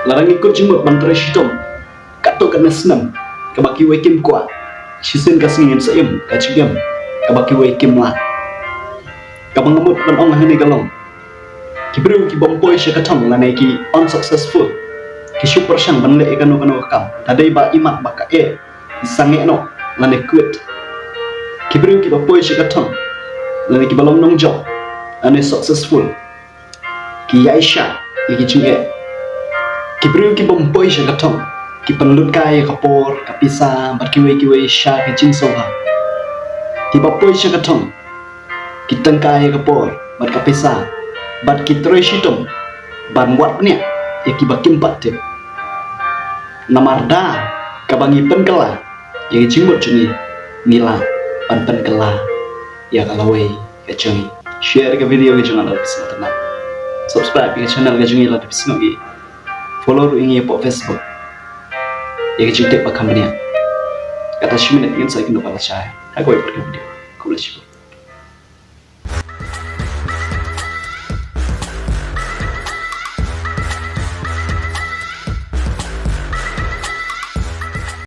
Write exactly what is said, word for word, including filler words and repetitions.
Lada ngi kut jingmut ban trei shitom katto katne snem kaba kiwei kim kwah, shisien ka sngi ngin sa im ka jingim kaba kiwei kim lah. Kaba nga mut ban ong hangne ka long, ki briew ki bym poi sha ka thong lane ki unsuccessful, ki shu pyrshang ban leh ïa kano kano ka kam, ta dei ba imat ba ka eh, ki sangeh noh lane quit. Ki briew kiba poi sha ka thong lane kiba long nongjop lane successful, ki ïaishah ïa ki jingeh. Ki briew ki bym poi sha ka thong ki pynlut kai ïa ka por, ka pisa bad kiwei kiwei sha ka jingsngewbha. Kiba poi sha ka thong ki tyngkai ïa ka por bad ka pisa bad ki trei shitom ban wad bniah ïa kiba kim pat tip. Namar da kaba ngi pynkylla ïa ka jingmut jong ngi, ngi lah ban pynkylla ïa ka lawei ka jong ngi. Share ka video ka jong nga lada phi sngewtynnat. Subscribe ïa ka channel ka jong ngi lada phi sngewbha. Follow ruh ïa ngi hapoh Facebook ïa ka jingtip ba kham bniah. Kata shi minit ngin sa ïakynduh pat lashai ha kawei pat ka video. Khublei shibun.